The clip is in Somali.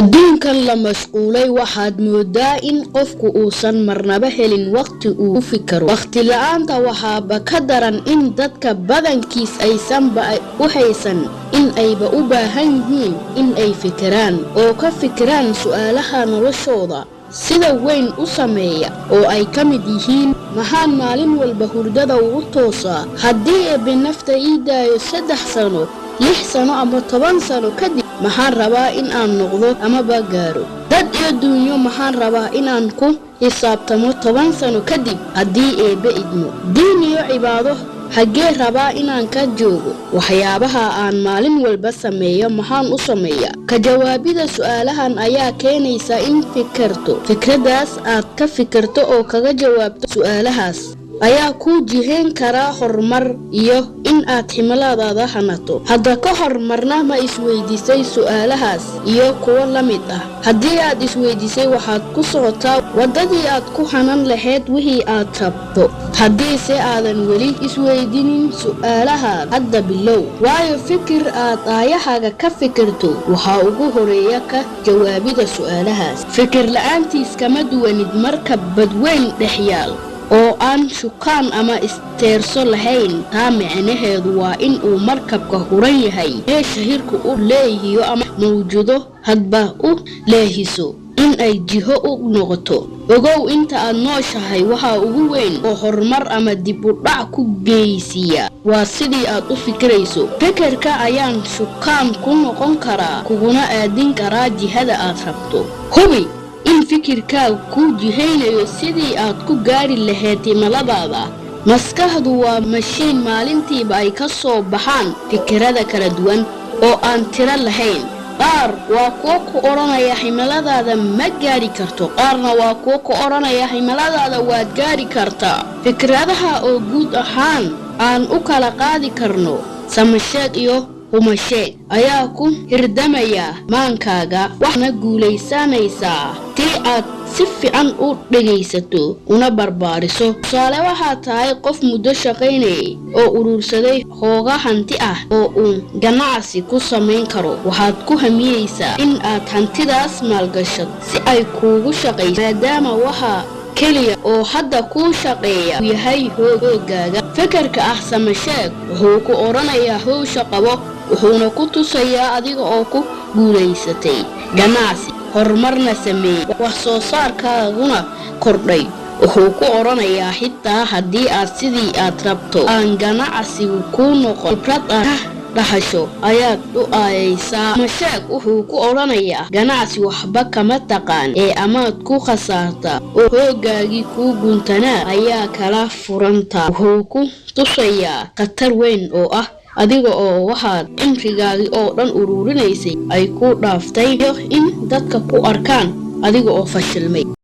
Adduunkan la mashquulay, waxaad moodaa in qofku uusan marnaba helin waqti uu ku fikiro. Waqti la'aanta waxaaba ka daran in dadka badankiis aysanba u haysan in ayba u baahan yihiin in ay fikiraan oo ka fikiraan su'aalaha noloshooda sida weyn u sameeya, oo ay ka mid yihiin: Maxaan maalin walba hurdada ugu toosaa? Haddii Eebbe nafta ii daayo 3 sano, 6 sano ama 10 sano kadib, maxaan rabaa in aan noqdo amaba gaaro? Dad iyo duunyo maxaan rabaa inaan ku xisaabtamo 10 sano kadib, haddii Eebbe idmo? Diin iyo cibaado xaggee rabaa inaan ka joogo? Waxyaabaha aan maalin walba sameeyo maxaan u sameeyaa? Ka jawaabida su'aalahan ayaa keenaysa in fikirto. Fikraddaas aad ka fikirto oo kaga jawaabto su'aalahaas ayaa kuu jihayn karaa horumar iyo in aad himiladaada hanato. Hadda ka hor marna ma isweydiisay su'aalahaas iyo kuwo la mid ah? Haddii aad isweydiisay, waxaad ku socotaa waddadii aad ku hanan lahayd wixii aad rabto. Haddiise aadan weli isweydiinin su'aalahaas, hadda bilow, waayo fikir aad aayahaaga ka fikirto waxaa ugu horeeya ka jawaabida su'aalahaas. Fikir la'aantiis kama duwanid markab badweyn dhex yaal oo aan shukaan ama isteerso lahayn. Taa micnaheedu waa in uu markabka huran yahay meesha hirku u leehiyo ama mawjado hadba u leehiso in ay jiho u noqoto. Ogow, inta aad nooshahay, waxa ugu weyn oo horumar ama dib u dhac ku geysiiya waa sidii aad u fikirayso. Fikirka ayaan shukaan ku noqon karaa, kuguna aadin karaa jihada aad rabto. Hubi in fikirkaagu kuu jihaynayo sidii aad ku gaari lahayd himiladaada. Maskaxdu waa mashiin maalintiiba ay ka soo baxaan fikirada kala duwan oo aan tiro lahayn. Qaar waa kuwo ku odhanaya himiladaada ma gaari karto, qaarna waa kuwo ku odhanaya himiladaada waad gaari kartaa. Fikradaha oo guud ahaan aan u kala qaadi karno samasheeg iyo humasheeg ayaa ku hirdamaya maankaaga, waxaana guulaysanaysaa tii aad si fiican u dhegaysato una barbaariso. Tusaale, waxaad tahay qof muddo shaqaynayay oo urursaday hooga hanti ah oo uu ganacsi ku samayn karo. Waxaad ku hamiyeysaa in aad hantidaas maalgashato si ay kuugu shaqayso, maadaama waxa keliya oo hadda kuu shaqeeya yahay hoogaaga. Fikirka ah samasheeg wuxuu ku odhanayaa howsha qabo, wuxuuna ku tusayaa adiga oo ku guulaysatay ganacsi, horumarna sameeyey, wax soo saarkaaguna kordhay. Wuxuu ku odhanayaa xitaa haddii aad sidii aad rabto aan ganacsigu kuu noqon, khibrad aad ka dhaxasho ayaad u aayaysaa. Masheeg wuxuu ku odhanayaa ganacsi waxba kama taqaan ee amaad ku khasaartaa oo hoogaagii kuu guntanaa ayaa kala furantaa. Wuxuu ku tusayaa khatar weyn oo ah adiga oo waxaad cimrigaagii oo dhan ururinaysay ay ku dhaaftay, iyo in dadka ku arkaan adiga oo fashilmay.